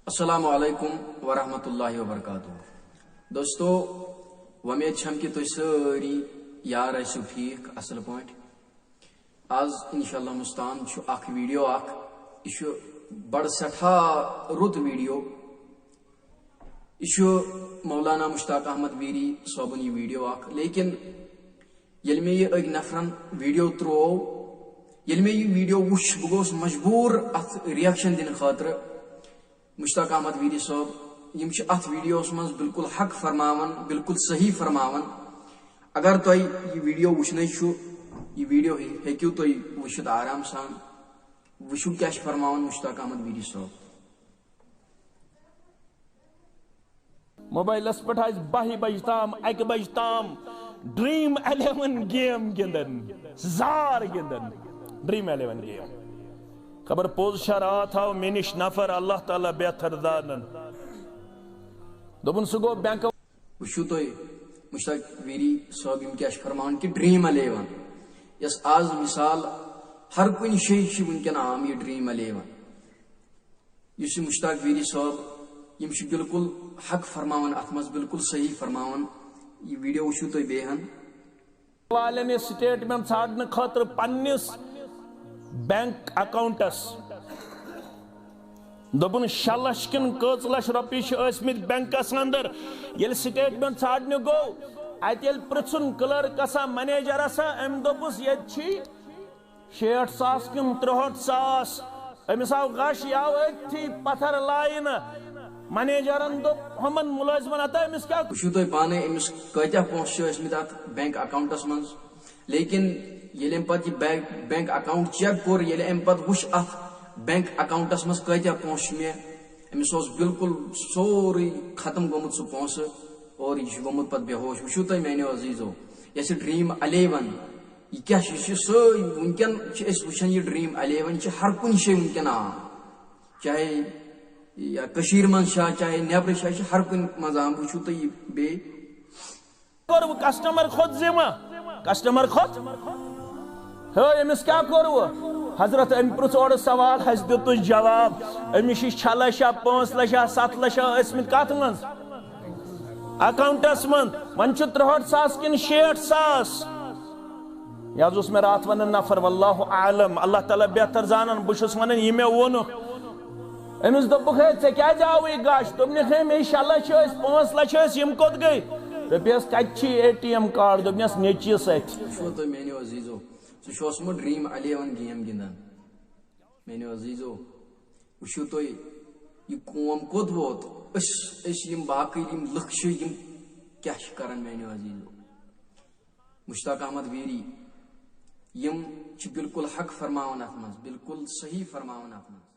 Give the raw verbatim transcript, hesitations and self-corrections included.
السلام علیکم ورحمۃ اللہ وبرکاتہ۔ دوستو، وۄمید چھم کہِ تُہۍ سٲری یار ٲسِو ٹھیٖک، اصل پٲٹھۍ۔ آز انشاءاللہ مستان چھُ اکھ ویڈیو اکھ، یہِ چھُ بڑٕ سٮ۪ٹھاہ رُت ویڈیو۔ یہِ چھُ مولانا مشتاق احمد ویری صٲبُن یہِ ویڈیو اکھ، لیکن ییٚلہِ مےٚ یہِ أکۍ نفرن ویڈیو ترٛوو، ییٚلہِ مےٚ یہِ ویڈیو وُچھ، بہٕ گوٚوُس مجبوٗر اتھ ریاکشن دِنہٕ خٲطرٕ۔ مشتاق احمد ویری صٲب، یِم چھِ اتھ ویڈیوس منٛز بالکل حق فرماوان، بالکل صحیح فرماوان۔ اگر تۄہہِ یہِ ویڈیو وٕچھنٕے چھُ، یہِ ویڈیو ہیٚکِو تُہۍ وٕچھِتھ آرام سان۔ وٕچھِو کیٛاہ چھِ فرماوان مشتاق احمد ویری صٲب۔ موبایلس پٮ۪ٹھ آسہِ باہہِ بجہِ تام، اکہِ بجہِ تام ڈریم الیون گیم گِنٛدان، زار گِنٛدان، ڈریم الیون گیم۔ خبر پوٚز چھا، راتھ آو مےٚ نِش نفر، اللہ تعالیٰ بہتر زانن۔ دوٚپُن، سُہ گوٚو بینک۔ وٕچھِو تُہۍ مشتاق ویری صٲب، یِم کیٛاہ چھِ فرماوان کہِ ڈریم الیون، یۄس آز مثال ہر کُنہِ جایہِ چھِ وٕنکیٚن عام یہِ ڈریم الیون۔ یُس یہِ مشتاق ویری صٲب، یِم چھِ بالکل حق فرماوان اتھ منٛز، بالکل صحیح فرماوان۔ یہِ ویڈیو وٕچھِو تُہۍ بیٚیہِ ہن۔ والٮ۪ن یہِ سٹیٹمنٹ ژھانڈنہٕ خٲطرٕ پننِس بینک اکاؤنٹس۔ دوٚپُن، شےٚ لچھ کِنہٕ کٔژ لچھ رۄپیہِ چھِ ٲسمٕتۍ بینکس اندر۔ ییٚلہِ سٹیٹمنٹ ژھانڈنہِ گوٚو، اتہِ ییٚلہِ پرژھُن کلرکس ہا، منیجرس ہا، أمۍ دوٚپُس، ییٚتہِ چھی شیٹھ ساس کِنہٕ ترٛہٲٹھ ساس۔ أمِس آو غش، یہِ آو أتھی پتھر لاینہٕ۔ منیجرن دوٚپ ہُمن مُلٲزمن، ہتا أمِس کیٛاہ؟ وٕچھِو تُہۍ پانے، أمِس کۭتیاہ پونٛسہٕ چھِ ٲسمٕتۍ اتھ بینک اکاؤنٹس منٛز۔ لیکن ییٚلہِ أمۍ پتہٕ یہِ بینک، بینک اکاؤنٹ چیک کوٚر، ییٚلہِ أمۍ پتہٕ وٕچھ اتھ بینک اکاؤنٹس منٛز کۭتیاہ پونٛسہٕ چھِ مےٚ، أمِس اوس بالکل سورُے ختم گوٚمُت سُہ پونٛسہٕ اور یہِ چھُ گوٚمُت پتہٕ بے ہوش۔ وٕچھِو تُہۍ میانیو عزیزو، یۄس یہِ ڈریم الیون، یہِ کیٛاہ چھِ؟ یہِ چھِ سٲری، وٕنکیٚن چھِ أسۍ وٕچھان یہِ ڈریم الیون چھِ ہر کُنہِ جایہِ وٕنکیٚن عام، چاہے یا کٔشیٖرِ منٛز چھا، چاہے نیٚبرٕ چھا، یہِ چھِ ہر کُنہِ منٛز عام۔ وٕچھِو تُہۍ یہِ بیٚیہِ۔ کوٚروٕ؟ کسٹمر کھوٚت ذمہ، کسٹمر کھوٚت۔ ہے، أمِس کیٛاہ کوٚروٕ؟ حضرت، أمۍ پرُژھ اورٕ سوال، اَسہِ دیُتُس جواب۔ أمِس چھِ شےٚ لچھ یا پانٛژھ لچھ یا ستھ لچھ یا ٲسمٕتۍ کتھ منٛز؟ اکاؤنٹس منٛز۔ وۄنۍ چھُ ترٛہٲٹھ ساس کِنہٕ شیٹھ ساس؟ یہِ حظ اوس مےٚ راتھ ونان نفر، واللہ اعلم، اللہ تعالیٰ بہتر زانان۔ بہٕ چھُس ونان، یہِ مےٚ ووٚنُکھ۔ أمِس دوٚپُکھ، ہے، ژےٚ کیٛازِ آوُے غش؟ دوٚپنَکھ، ہے، مے شےٚ لچھ ٲسۍ، پانٛژھ لچھ ٲسۍ، یِم کوٚت گٔے؟ دوٚپیَس، کَتہِ چھی اے ٹی ایم کارڈ؟ دوٚپنَس، نیٚچِیَس اَتھِ۔ وٕچھِو تُہۍ میٛانیو عزیٖزو، سُہ چھُ اوسمُت ڈرٛیٖم الیون گیم گِنٛدان۔ میٛانیو عزیٖزو، وٕچھِو تُہۍ، یہِ قوم کوٚت ووت؟ أسۍ، أسۍ یِم باقٕے یِم لُکھ چھِ، یِم کیٛاہ چھِ کَران میٛانیو عزیٖزو؟ مشتاق احمد ویری، یِم چھِ بالکل حق فرماوان اَتھ منٛز، بالکل صحیح فرماوان اَتھ منٛز۔